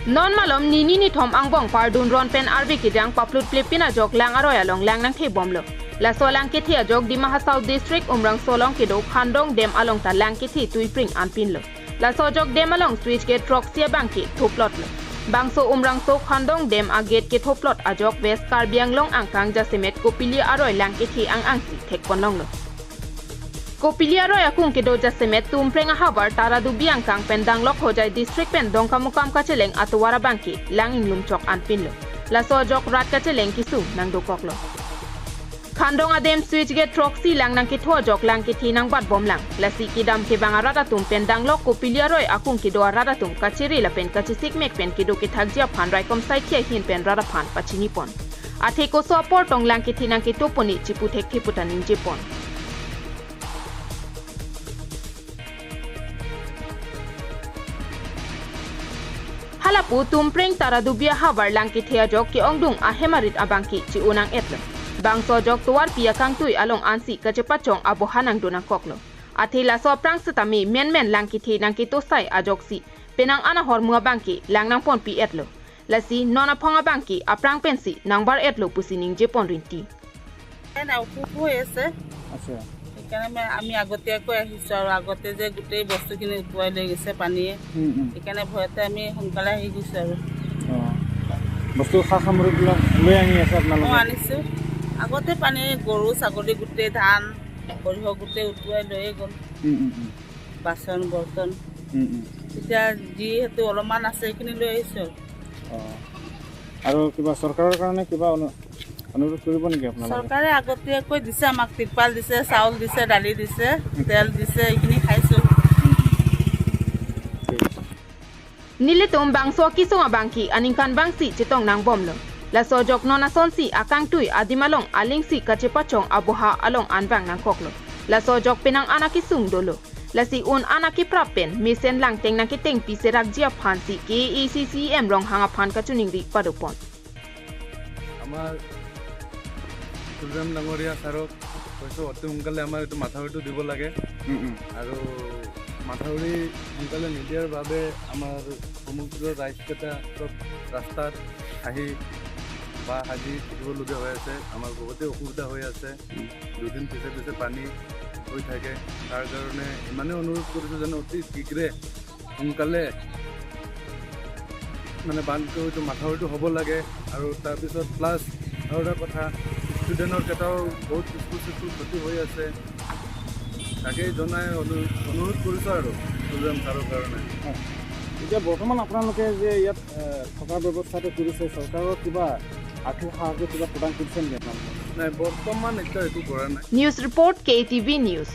Non malom nini ni thom angbong pardun ron pen arbi ki jang paplut plipina jok lang aroi along lang nang the bomlo. La solang ke thia jok Dima Hasao district Umrang Solong ke do Khandong dam along ta lang ke thi tuipring anpin lo. La so jok dam along switch gate rock sia bangki thuplot lo. Bangso Umrang so Khandong dam a gate ke thuplot ajok West Karbi Anglong angkang jasimet kopili aroi lang ke thi ang angsi thek konong lo. Kopilia roy akung ke doja semet tumpreng habar tara dubiang kang pendang lok hojai district pen dongka mukam kacheleng atwara bangki langing lumchok anpin lo. La sojok rat kacheleng kisu nang dokok lo. Khandong adem switch gate troxy lang nang ki thojok lang ki thinang bat bom lang. La si ki dam ke banga rata tum pendang lok kopilia roy akung ki do rata tum kachiri la pen kachisik mek pen ki do ki thakjia phan rai kom sai khia hin pen rata phan pachini pon. Athe ko so por tong lang ki thinang ki toponi chipu thek thiputa ning pon. Halapu tumpreng taradubia habar langki thea jok ki ongdung a hemarit abangki chi unang etlo. Bangso jok tuar pia kangtui along ansi kachepachong abohanang donang koklo. Athila so prang sutami men men langki the nangki tosai ajoksi penang ana hormua bangki langnang pon pi etlo. Lasi nona phonga bangki aprang pensi nangbar etlo pusining je pon rinti. সেইকাৰণে আমি আগতীয়াকৈ আহিছোঁ আৰু আগতে যে গোটেই বস্তুখিনি উটুৱাই লৈ গৈছে পানীয়ে, সেইকাৰণে ভয়তে আমি সোনকালে আহি গৈছোঁ আৰু। বস্তু সা সামগ্ৰীবিলাক লৈ আনি আছে আপোনালোকে? আনিছোঁ। আগতে পানী গৰু ছাগলী গোটেই ধান সৰিয়হ গোটেই উটুৱাই লৈয়ে গ'ল, বাচন বৰ্তন। এতিয়া যিহেতু অলপমান আছে সেইখিনি লৈ আহিছোঁ। আৰু কিবা চৰকাৰৰ কাৰণে কিবা অনুৰোধ কৰিব নেকি আপোনালোকে? চৰকাৰে আগতীয়াকৈ দিছে আমাক, তিৰপাল দিছে, চাউল দিছে, দালি দিছে, তেল দিছে, এইখিনি খাইছোঁ। Nilitum bangso kisunga bangki aningkan bangsi chitong nang bomlo. La sojok nona sonsi akang tui adimalong alingsi kachepachong aboha along anbang nang koklo. La sojok penang anaki sung dolo. La si un anaki prapen misen lang teng nang kiteng piserak jia phansi KECCM rong hanga phan kachuning ri padupon. আমাৰ তুলৰাম ডাঙৰীয়া ছাৰক কৈছোঁ অতি সোনকালে আমাৰ এইটো মাথাউৰিটো দিব লাগে। আৰু মাথাউৰি সোনকালে নিদিয়াৰ বাবে আমাৰ সমগ্ৰ ৰাইজকেইটা চব ৰাস্তাত আহি বা সাজি থাকিবলগীয়া হৈ আছে। আমাৰ বহুতেই অসুবিধা হৈ আছে, দুদিন পিছে পিছে পানী হৈ থাকে। তাৰ কাৰণে ইমানেই অনুৰোধ কৰিছোঁ যেন অতি শীঘ্ৰে সোনকালে মানে বান্ধটো এইটো মাথাউৰিটো হ'ব লাগে। আৰু তাৰপিছত প্লাছ আৰু এটা কথা, ষ্টুডেণ্টৰ কেইটাও বহুত স্কুল চিস্কুল ক্ষতি হৈ আছে, তাকেই জনাই অনুৰোধ কৰিছোঁ আৰু তুলৰাম ছাৰৰ কাৰণে। এতিয়া বৰ্তমান আপোনালোকে যে ইয়াত থকাৰ ব্যৱস্থাটো কৰিছে, চৰকাৰৰ কিবা আৰ্থিক সাহায্য কিবা প্ৰদান কৰিছে নেকি আপোনালোকে? নাই, বৰ্তমান এতিয়া একো কৰা নাই। News report KTV news.